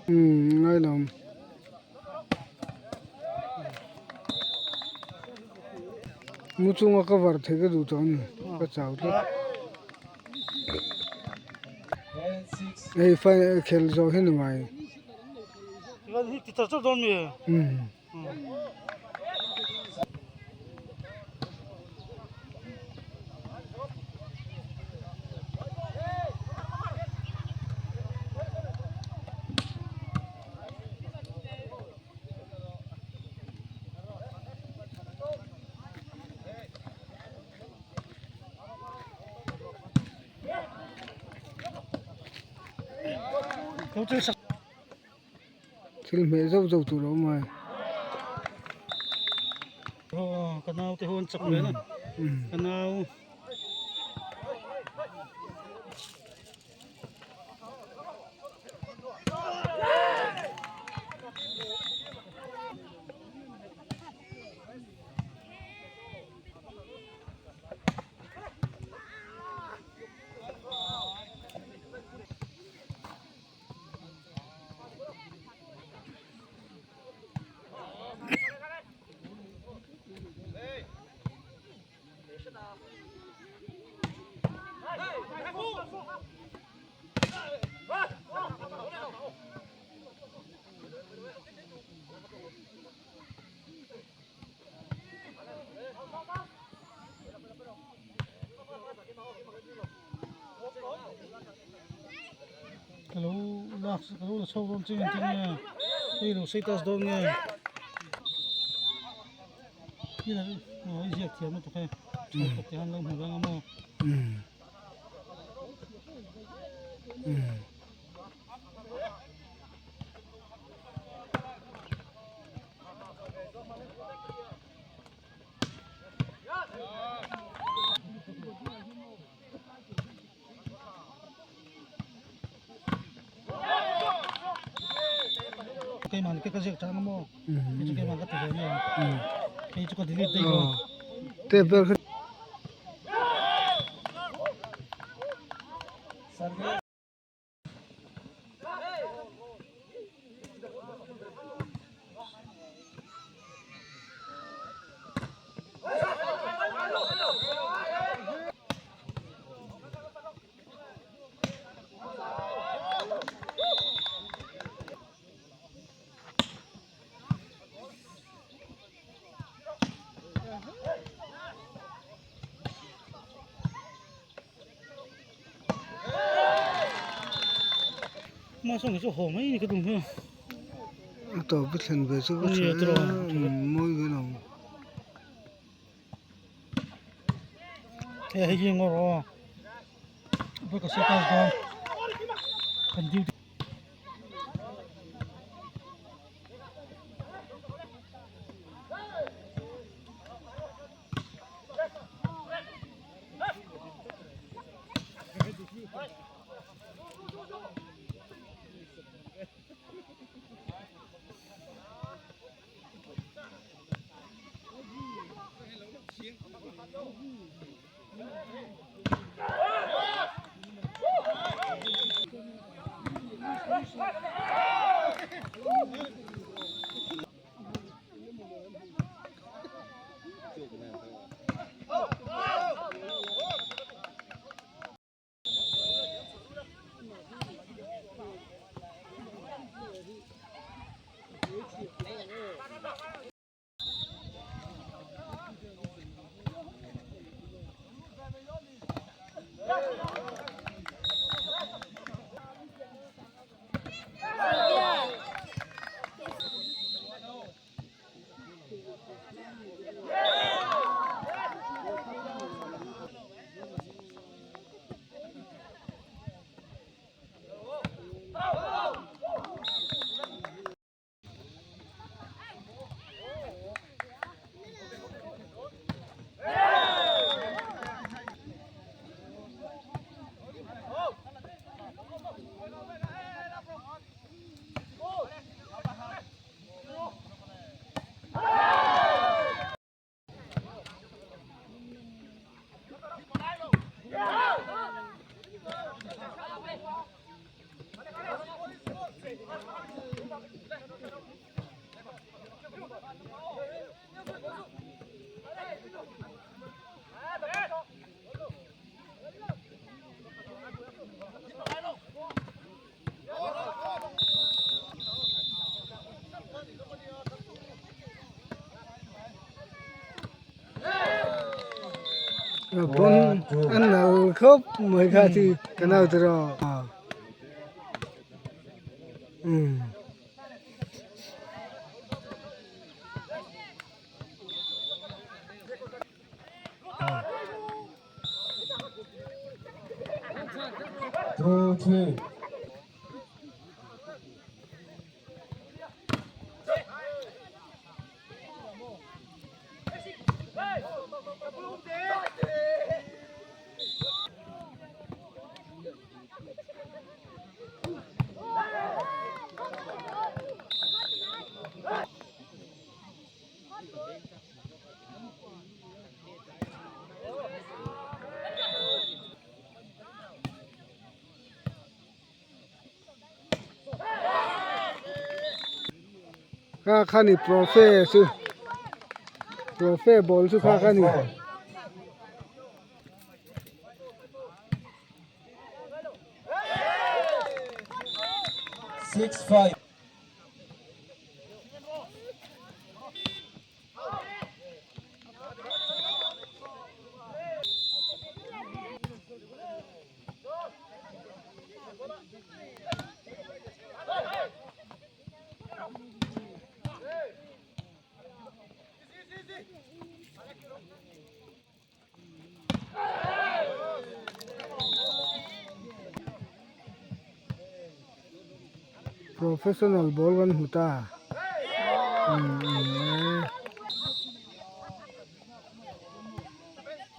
Umm ngai lo. Mu chunga cover theih ka duh tawh a ni ka chau tlat. Hei final khel zawh hi ni mai. Umm. Thil hmeh zauh zauh tur a awm a. Aw ka nau te ho an chak ve na ka nau. Ka lo lak ka lo la chho dawn che engtin nge hei lo status dawn nge aw i ziak thiam lutuk e tha te han lo hmu reng a maw. Keimah ka ziak chang maw hei chu keimah ka ti ve mai ang hei chu ka delete daih dawn. Tep vel kha. Hma sawn hi chu haw mai ni ka tum hi. A tawp a thlen ve chu ka tha mawi ve lo. Hei hei hi ngawr aw ka status dawn kan duty. Bon an nal khawp mai kha chi ka nau te rawh umm. Two three. Kha kha ni profe chu profe ball chu kha kha ni. 6-5. Professional ball kan hmu ta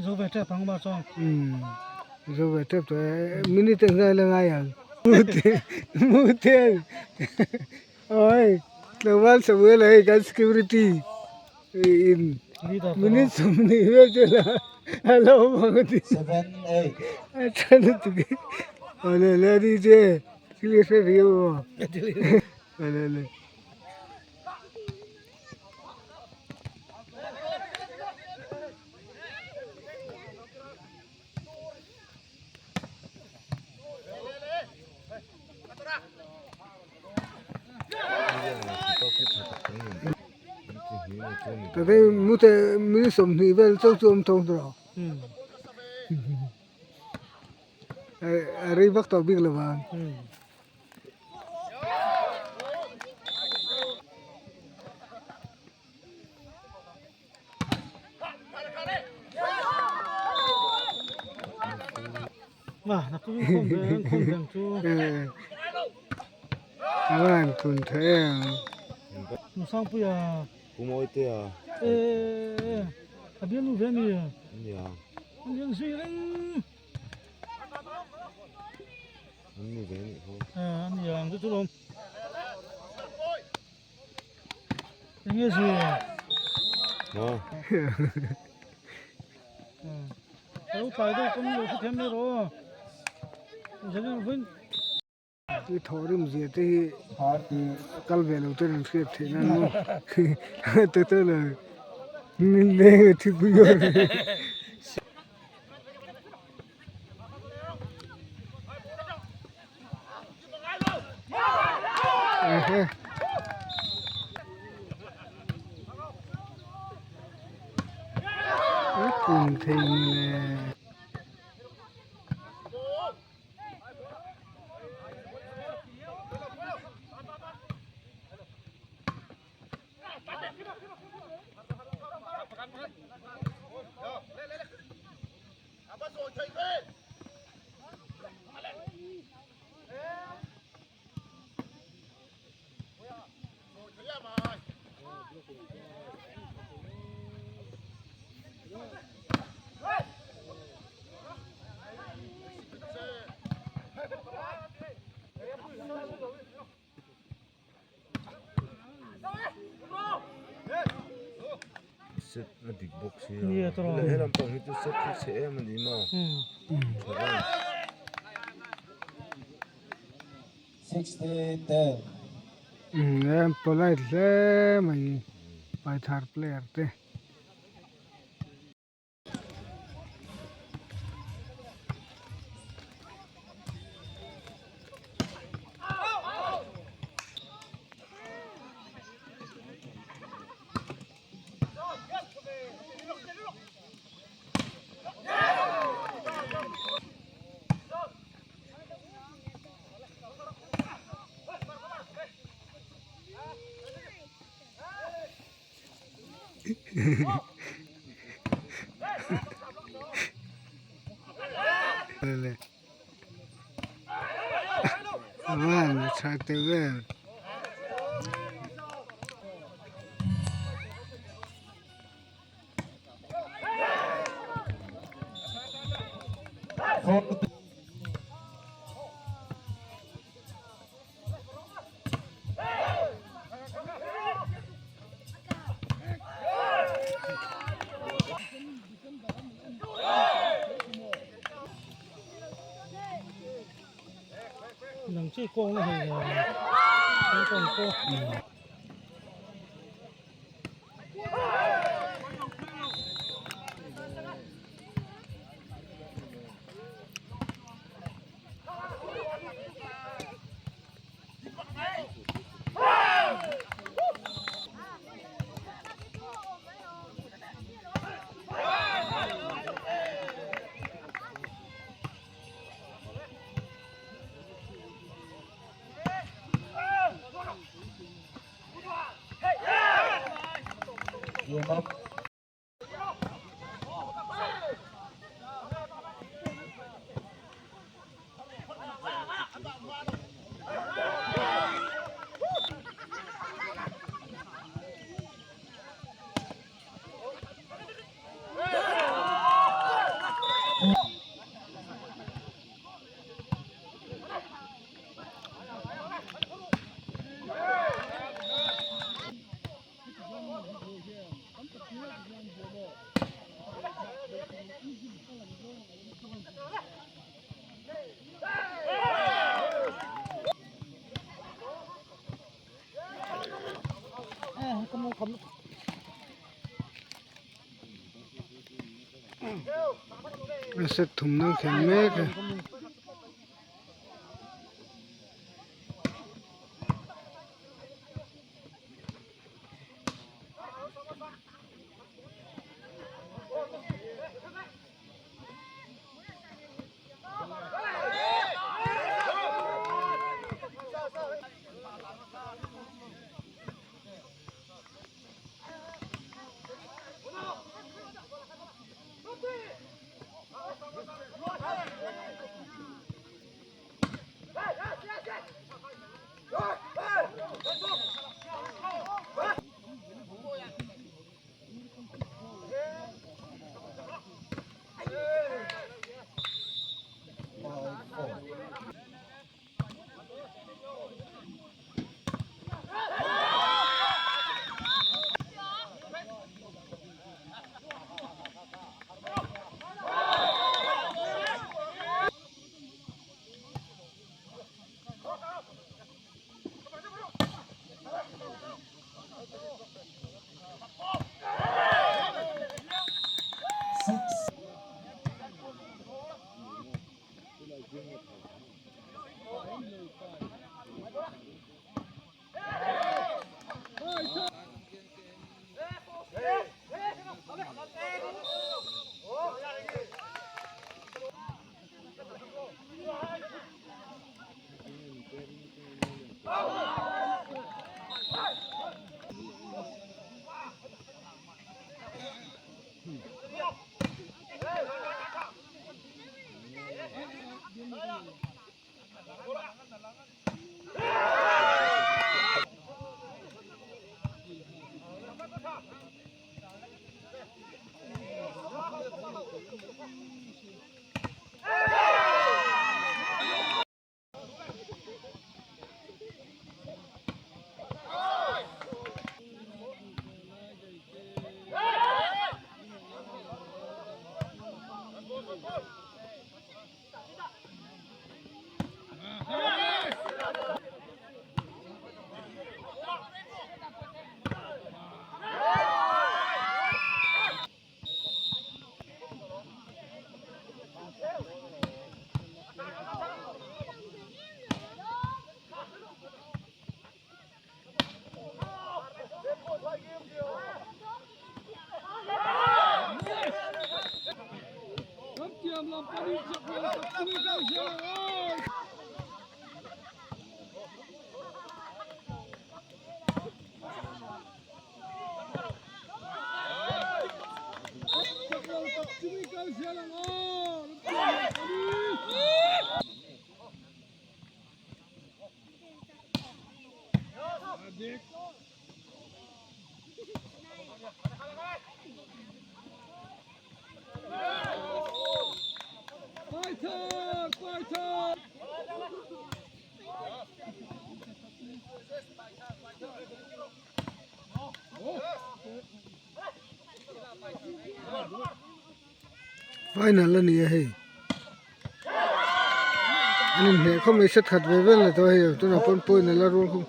Zo ve tep ang ma chuan. Umm zo ve tep tawh e minute eng zai la ngai ang mute mute oi tlangval Samuel a hei kan security in minute sawmhnih vel chu a la awm ang a ti a tha lutuk e awle le a ni che thil i hre riau maw awle le. Tadei mute minute sawmhnih vel chauh chu a awm tho tawh a rei vak tawh bik lo vang. Avan kun tha em. I thawhrim zia te hi kal ve lo ten an hriat theih nan maw te te le nileng a thi pui dawn. Kun thei le. Set a dik bawk sia he lampang hi chu set hi chhe em a ni maw Umm polite hle mai paithar player te. Le van tha te vel. Nang chi kawng na hei kawng pawh. A set thum na khen mek a. Final a ni a hei an inhmeh khawp mai set khat ve vel ni tawh a hei tunah pawn point a la rual khawp.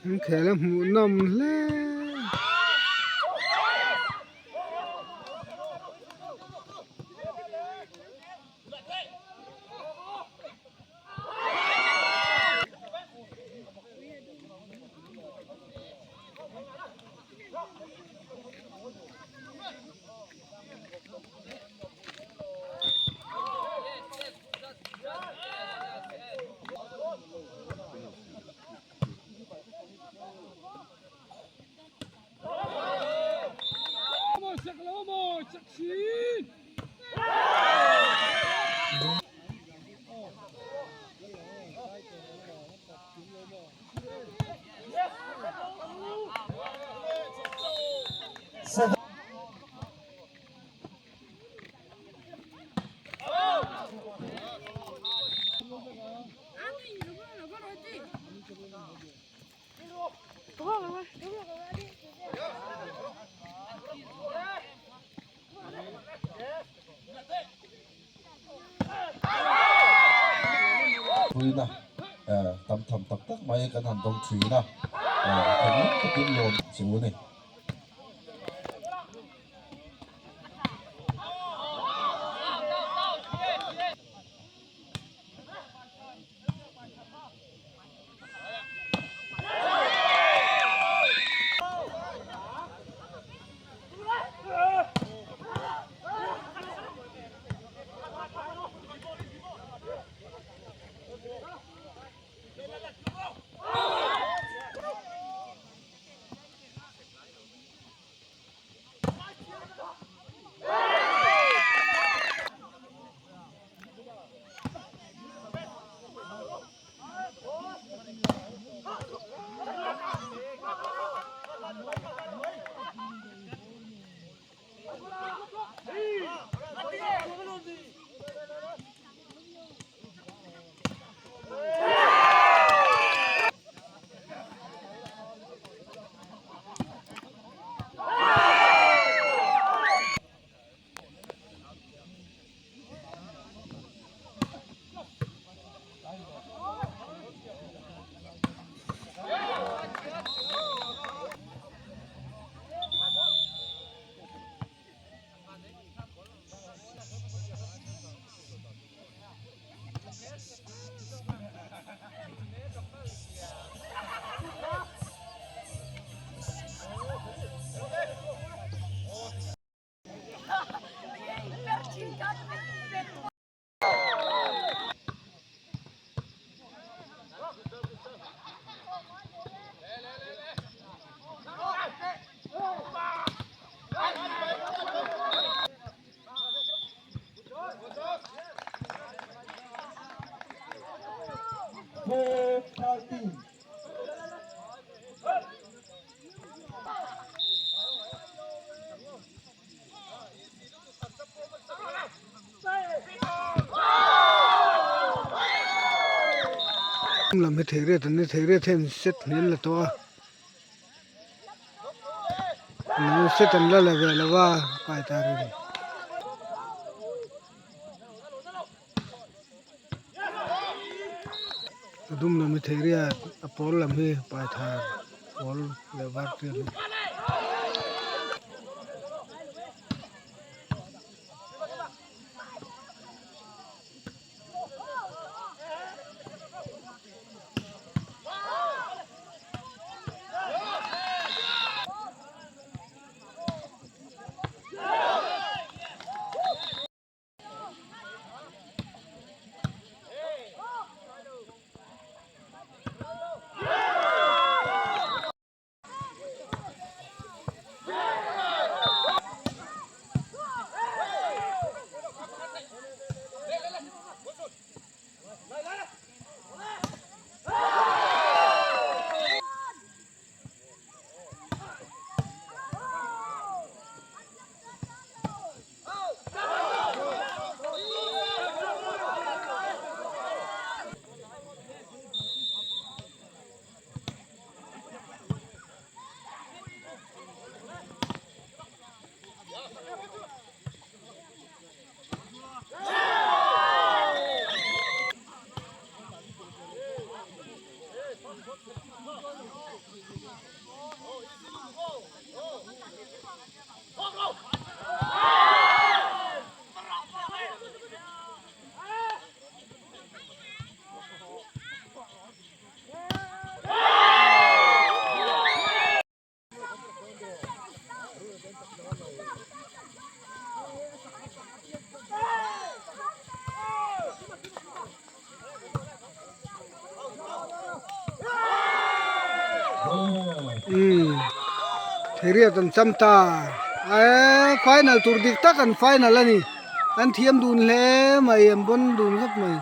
An khel a hmuh nawm hle. Puina tam tham tak tak mai kan han dawng thin a, thinlung takin lawm chu a ni. Lam hi thei riat an ni thei riat hian set hmel la tawh a nu set an la la ve lo va pai ta rin. A dum lam hi thei riat a pawl lam hi pai thar pawl leh var te an ni. Umm thiriat an cham ta eee final tur dik tak an final a ni an thiam dun hle mai an bawn dun vek mai.